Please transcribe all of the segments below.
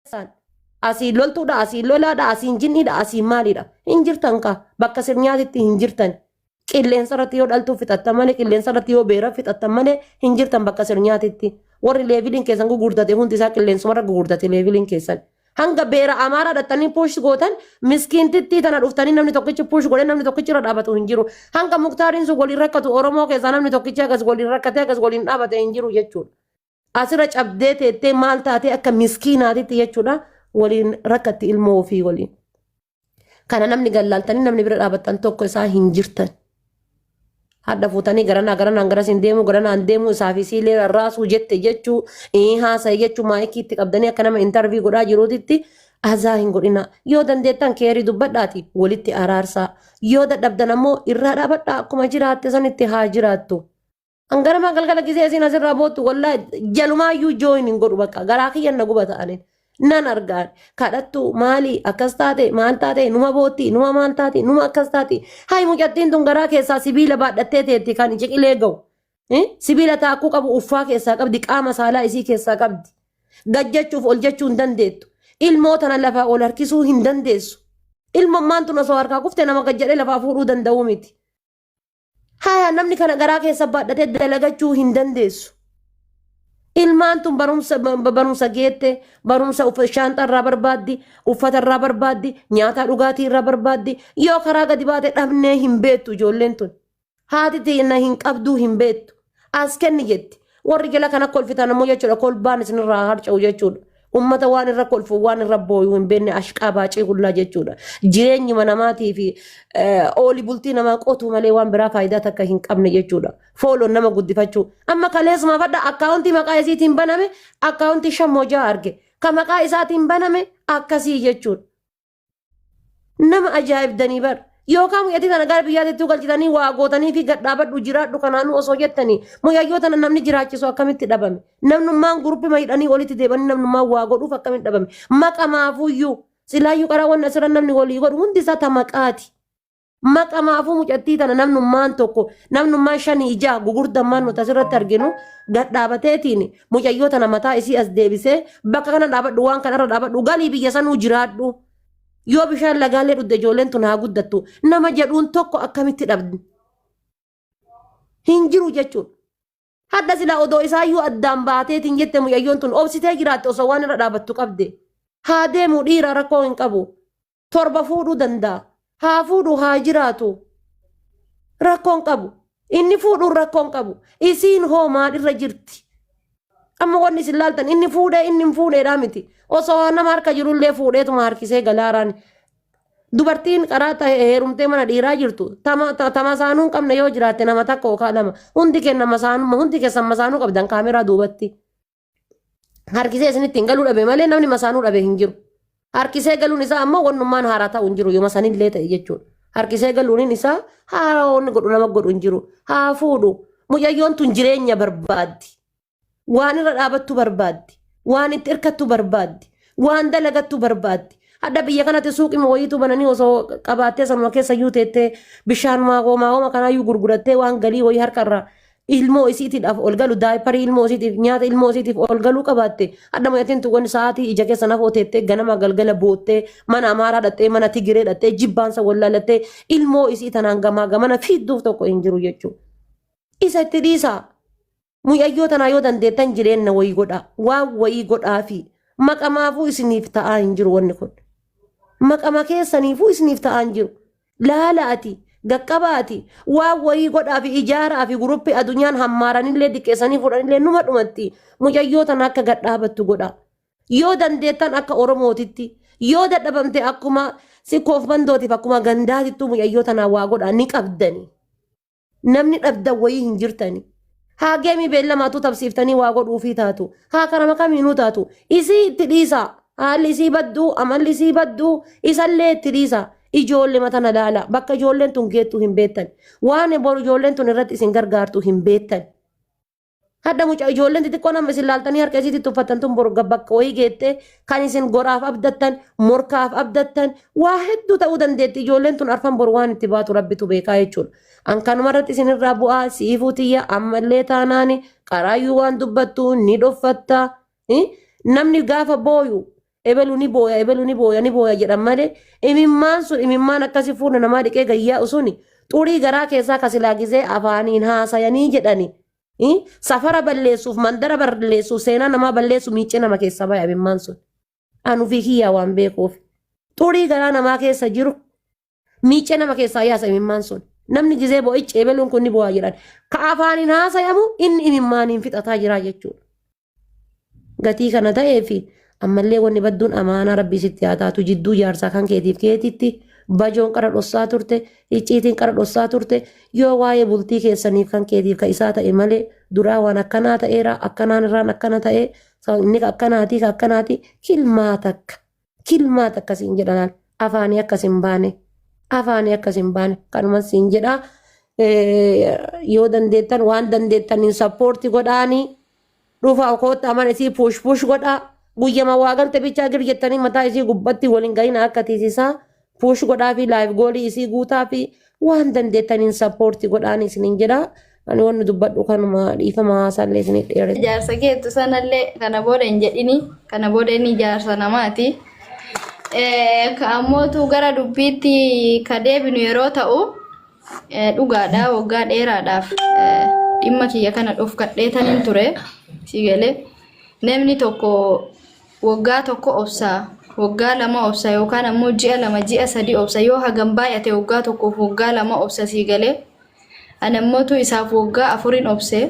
keessaan. Asiin loltuudha, asiin lolaadha, asiin jinniidha, asiin maaliidha. Hin jirtan kaa bakka sirnyaatitti hin jirtan. Qilleensa irratti yoo dhaltuu fixattan malee, qilleensa irratti yoo beera fixattan malee hin jirtan bakka sirnyaatitti. Warri leeviliin keessan gugurdate hundi isaa qilleensumarra gugurdate leeviliin keessan. Hanga beera Amaaraa dhattanii push gootan miskiintittii tana dhuftanii namni tokkichi push godhee namni tokkichi irra dhaabatu hin jiru. Hanga Muktaariin sun waliin rakkatu Oromoo keessaa namni tokkichi akkas waliin rakkatee akkas waliin dhaabate hin jiru jechuudha. Asirra cabdee teettee maal taatee akka miskiinaatitti jechuudha waliin rakkatti ilmoo ofii waliin. Kana namni gallaaltanii namni bira dhaabattan tokko isaa hin jirtan. Hadha fuutanii garanaa garanaan garasiin deemuu garanaan deemuu isaa fi siilee rarraasuu jette jechuu haasa'e jechuu maayikii itti qabdanii akka nama intarvii godhaa jiruutitti azaa hin godhina. Yoo dandeettan keerii dubbadhaati walitti araarsaa. Yoo dadhabdan ammoo irraa dhaabadhaa akkuma jiraatte sanitti haa jiraattu. Hanganamaa galgala gisee isiin asirraa boottu wallaahi jalumaayyuu jooyin hin godhu bakka garaa kiyyan na gubata anin. Nan argaan kadhattu maali akkas taate maal taate numa bootti numa maal taate numa akkas taate hay mucattiin tun garaa keessaa sibiila baadhattee teetti kan ciqilee ga'u. Sibiila taakkuu qabu uffaa keessaa qabdi qaama saalaa isii keessaa qabdi. Gajjachuuf ol jechuu hin dandeettu. Ilmoo tana lafaa ol harkisuu hin dandeessu. Ilmommaan tun osoo harkaa kufte nama gajjadhee lafaa fuudhuu danda'uu miti. Haya namni kana garaa keessa baadhatee dalagachuu hin dandeessu. Ilmaan tun barumsa barumsa geette barumsa shaanxaa irraa barbaaddi, uffata irraa barbaaddi, nyaataa dhugaatii irraa barbaaddi. Yoo karaa gadi baate dhabnee hin beektu ijoolleen tun. Haati teenya hin qabduu hin beektu. As kenni jetti. Warri jala kana kolfitan ammoo jechuudha kolbaan isinirraa harca'u jechuudha. Ummata waan irra kolfu waan irra booyu hin beekne ashqaa baacii hullaa jechuudha. Jireenyuma namaatii fi ooli bultii namaa qotuu malee waan biraa faayidaa takka hin qabne jechuudha. Fooloon nama guddifachuu. Amma kaleessuma fadha akkaawuntii maqaa isiitiin baname akkaawuntii shan moo ja'a arge. Ka maqaa isaatiin baname akkasii jechuudha. Nama ajaa'ibdanii bar. Yookaan mucattii tana gara biyyaatti galchitanii waa gootanii fi gad dhaabadhu jiraadhu kanaanuu osoo jettanii mucayyoo tana namni jiraachisu akkamitti dhabame? Namnummaan guruppima hidhanii walitti deebanii namnummaan waa godhuuf akkamitti dhabame? Maqamaafuyyuu silaayyuu karaa wanni asirra namni walii godhu hundi isaa ta maqaati. Maqamaafuu mucattii tana namnummaan tokko namnummaan shanii ijaa gugurdammaan nuti asirratti arginu gad dhaabateetiin mucayyoo tana mataa isii as deebisee bakka kana dhaabadhu waan kanarra dhaabadhu galii biyya sanuu jiraadhu. Yoo bishaan lagaalee dhugde ijoolleen tun haa guddattu nama jedhuun tokko akkamitti dhabdi? Hin jiru jechuudha. Hadha silaa odoo isaayyuu addaan baateetiin jette mucayyoon tun obsitee jiraatte osoo waan irra dhaabattu qabde. Haa deemu dhiira rakkoo hin qabu. Torba fuudhuu danda'a. Haa fuudhu haa jiraatu. Rakkoon qabu. Inni fuudhuun rakkoon qabu. Isiin hoo maalirra jirti? Amma wanni isin laaltan inni fuudhee inni hin fuudheedhaa miti. Osoo nama harka jirullee fuudheetuma harkisee galaaraan. Dubartiin karaa ta'e heerumtee mana dhiiraa jirtu tama saanuu hin qabne yoo jiraatte nama takka yookaan lama hundi kenna masaanuma hundi keessan masaanuu qabdan kaameraa duubatti. Harkisee isinitti hin galuu dhabe malee namni masaanuu dhabe hin jiru. Harkisee galuun isaa ammoo wannummaan haaraa ta'u hin jiru yooma sanillee ta'e jechuudha. Harkisee galuun isaa haaraa wanni godhu nama godhu hin jiru. Haa fuudhu. Mucayyoon tun jireenya barbaaddi. Waan irra dhaabattu barbaaddi. Waan itti hirkattu barbaaddi. Waan dalagattu barbaaddi. Hadha biyya kanatti suuqima wayiitu bananii osoo qabaattee sanuma keessa iyyuu teettee bishaan homaa homa kanaayyuu gurgurattee waan galii wayii harka irraa ilmoo isiitiidhaaf ol galu daayipparii ilmoo isiitiif nyaata ilmoo isiitiif ol galuu qabaatte hadha mucattiin tun wanni sa'aatii ija keessa nafoo teettee ganama galgala boottee mana amaaraa dhattee mana tigiree dhattee jibbaansa wallaalattee ilmoo isii tanaan gamaa gamana fiidduuf tokko hin jiru jechuudha. Isa itti dhiisaa. Mucayyoo tanaa yoo dandeettan jireenna wayii godhaa. Waan wayii godhaafi. Maqamaafuu isiniif ta'aa hin jiru wanni kun. Maqama keessaniifuu isiniif ta'aa hin jiru. Laala ati gaqqaba ati waan wayii godhaafi ijaaraafi guruppi adunyaan hammaaranillee diqqeessanii fudhanillee numa dhumatti. Mucayyoo tana akka gad dhaabattu godhaa. Yoo dandeettan akka Oromootitti yoo dadhabamte akkuma sikkoof mandootiif akkuma gandaatittuu mucayyoo tanaa waa godhaa ni qabdani. Namni dhabdan wayii hin jirtani. Haa geemii beellamaatuu tapsiiftanii waa godhuufii taatu. Haa karama kamiinuu taatu. Isii itti dhiisaa. Haalli isii badduu, amalli isii badduu, isallee itti dhiisaa. Ijoollee tana laala. Bakka ijoolleen tun geettu hin beektan. Waan boru ijoolleen tun irratti isin gargaartu hin beektan. Hadha mucaa ijoolleen xixiqqoon amma isin laaltanii harka isiitti tuffattan tun boru bakka wayii geettee kan isin goraaf abdattan, morkaaf abdattan waa hedduu ta'uu dandeetti. Ijoolleen tun arfan boru waan itti baatu rabbitu beekaa jechuudha. An kanuma irratti isin irraa bu'aa siifuu tiyya ammallee taanaani qaraayyuu waan dubbattu ni dhoffatta. Namni gaafa booyu Ebelu ni booya, ebelu ni booya, ni booya jedhan malee imimmaan sun imimmaan akkasi fuula namaa dhiqee gayyaa'u suni xurii garaa keessaa ka silaa gizee afaaniin haasayanii jedhani safara balleessuuf, mandara balleessuuf, seenaa namaa balleessu miiccee nama keessaa baya imimmaan sun. An ufii kiyyaa waan beekuuf. Xurii garaa namaa keessa jiru miiccee nama keessaa yaasa imimmaan sun. Namni gizee boo'ichi ebeluun kun ni boo'a jedhan. Ka afaaniin haasayamu inni imimmaaniin fixataa jira jechuudha. Gatii kana ta'eefi ammallee wanni badduun amaanaa rabbii sitti haa taatu jidduu jaarsaa kan keetiif keetitti bajoon qara dhossaa turte icciitiin qara dhossaa turte yoo waa'ee bultii keessaniif kan keetiif ka isaa ta'e malee duraa waan akkanaa ta'eera akkanaan irraan akkana ta'e inni ka akkanaatii ka akkanaatii kilmaa takka kilmaa takka siin jedhanaan afaanii akkas hin baane afaanii akkas hin baane kanuma siin jedha yoo dandeettan waan dandeettaniin sappoorti godhaanii dhufa kootta mana isii push push godhaa guyyama waa galte bichaa gir jettanii mataa isii gubbatti waliin gahina akka tiisisaa push godhaa fi live goolii isii guutaa fi waan dandeettaniin sappoorti godhaan isiniin jedha ani wanni dubbadhu kanuma dhiifama haasaallee isinii dheeressa. Jaarsa keettu sanallee kana booda hin jedhini. Kana booda inni jaarsa namaati. Ka ammootu gara dubbiitti ka deebinu yeroo ta'u dhugaadha waggaa dheeraadhaaf dhimma kiyya kana dhofkadheetaniin ture si galee namni tokko waggaa tokko obsa waggaa 2 obsa yookaan ammoo ji'a 2 ji'a 3 obsa yoo hagam baay'ate waggaa tokkoof waggaa 2 obsa si galee ani ammootu isaaf waggaa afurin obse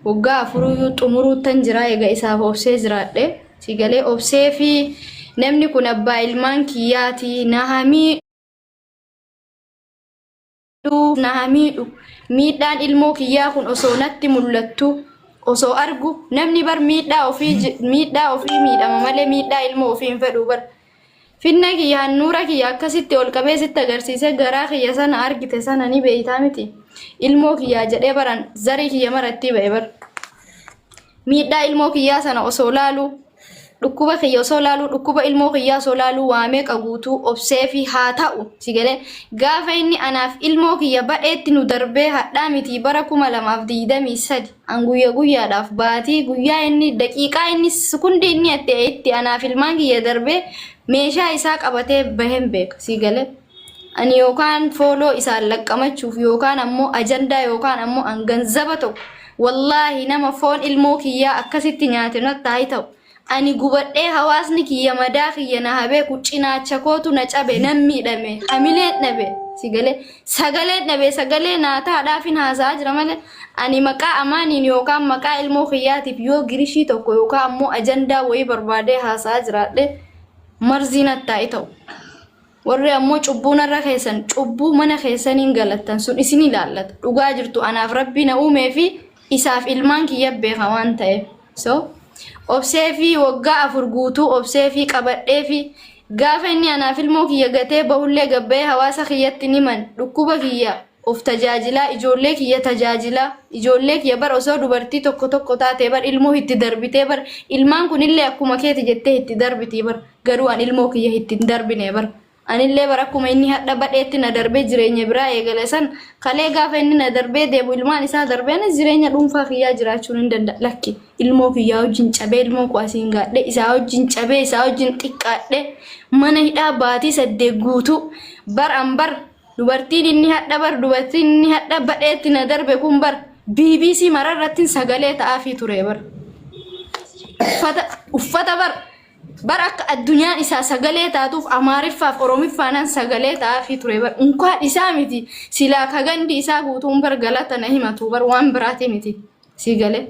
waggaa afuruyyuu xumuruuttan jira eega isaaf obsee jiraadhe si galee obsee fi namni kun abbaa ilmaan kiyyaati na hamii na haa miidhu. Miidhaan ilmoo kiyyaa kun osoo natti mul'attu osoo argu namni bar miidhaa ofii miidhaa ofii miidhama malee miidhaa ilmoo ofii hin fedhu bar. Finna kiyya handhuura kiyya akkasitti ol qabee sitti agarsiisee garaa kiyya sana argite sana ni beeytaa miti. Ilmoo kiyyaa jedhee baran zarii kiyya marattii ba'e bar. Miidhaa ilmoo kiyyaa sana osoo laaluu dhukkuba kiyya osoo laaluu dhukkuba ilmoo kiyyaa osoo laaluu waa meeqa guutuu obseefi haa ta'u si galee gaafa inni anaaf ilmoo kiyya badheetti nu darbee hadhaa miti bara 2023 an guyya guyyaadhaaf baatii guyyaa inni daqiiqaa inni sekundii inni itti anaaf ilmaan kiyya darbee meeshaa isaa qabatee baheen beeka si galee. Ani yookaan fooloo isaan laqqamachuuf yookaan ammoo ajandaa yookaan ammoo an ganzaba tokko wallaahi nama foon ilmoo kiyyaa akkasitti nyaate natti haa ta'u. Ani gubadhee hawaasni kiyya madaa kiyya na haa beeku cinaacha kootu na cabe nan miidhame hamileen dhabe si galee sagaleen dhabe sagalee naa taadhaafin haasa'aa jira malee ani maqaa amaaniin yookaan maqaa ilmoo kiyyaatiif yoo girishii tokko yookaan ammoo ajandaa wayii barbaadee haasa'aa jiraadhe marzii natti haa ta'u. Warri ammoo cubbuu narra keessan cubbuu mana keessaniin galattan sun isin ilaallata. Dhugaa jirtu anaaf rabbii na uumee fi isaaf ilmaan kiyya beeka waan ta'eef. So obsee fi waggaa 4 guutuu obsee fi qabadhee fi gaafa inni anaaf ilmoo kiyya gatee bahullee gabba'ee hawaasa kiyyatti ni man dhukkuba kiyya of tajaajilaa ijoollee kiyya tajaajilaa ijoollee kiyya bar osoo dubartii tokko tokko taatee bar ilmoo itti darbitee bar ilmaan kunillee akkuma keeti jettee itti darbitii bar garuu an ilmoo kiyya itti hin darbine bar anillee bar akkuma inni hadha badheetti na darbee jireenya biraa eegale san kalee gaafa inni na darbee deemu ilmaan isaa darbee anis jireenya dhuunfaa kiyyaa jiraachuun hin danda'a lakki ilmoo kiyyaa wajjin cabee ilmoo koo asiin gaadhe isaa wajjin cabee isaa wajjin xiqqaadhe mana hidhaa baatii 8 guutuu bar an bar Dubartiin inni hadha bar dubartiin inni hadha badheetti na darbe kun bar BBC mararrattin sagalee ta'aafii ture bar. Uffata uffata bar bar akka addunyaan isaa sagalee taatuuf Amaariffaaf Oromiffaanan sagalee ta'aafii ture bar. Unkaan isaa miti silaa ka gandi isaa guutuun bar galata na himatu bar waan biraati miti sii galee.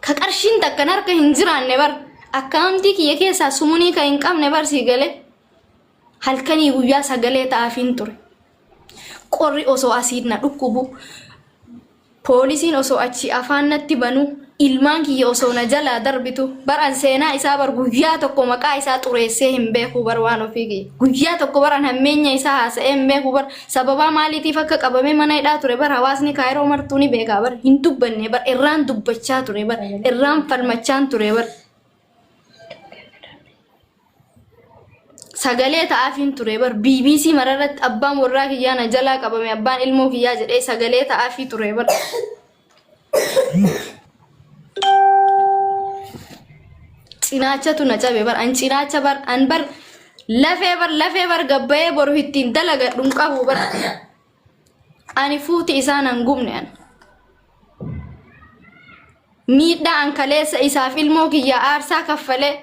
Ka qarshiin takkan harka hin jiraanne bar akkaawuntii kiyya keessaa sumunii ka hin qabne bar sii galee. Halkanii guyyaa sagalee ta'aafiin ture. Qorri osoo asiin na dhukkubu, poolisiin osoo achi afaan natti banu, ilmaan kiyya osoo na jalaa darbitu, bar an seenaa isaa bar guyyaa tokko maqaa isaa xureessee hin beeku bar waan ofii kiyya. Guyyaa tokko bar an hammeenya isaa haasa'ee hin beeku bar sababaa maaliitiif akka qabamee mana hidhaa ture bar hawaasni kaayiroo martuu ni beekaa bar hin dubbanne bar irraan dubbachaa ture bar irraan falmachaan ture bar. Sagalee ta'aafiin ture bar BBC mararratti abbaan warraa kiyyaa na jalaa qabame abbaan ilmoo kiyyaa jedhee sagalee ta'aafii ture bar. Cinaachatu na cabe bar an cinaacha bar an bar lafee bar lafee bar gabbayee boru ittiin dalagadhu hin qabu bar. Ani fuuti isaan han gubne an. Miidhaa an kaleessa isaaf ilmoo kiyya aarsaa kaffalee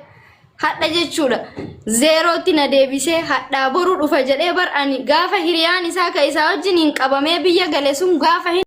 hadha jechuudha. Zeerootti na deebisee hadhaa boru dhufa jedhee bar ani gaafa hiriyaan isaa ka isaa wajjin hin qabamee biyya gale sun gaafa hin.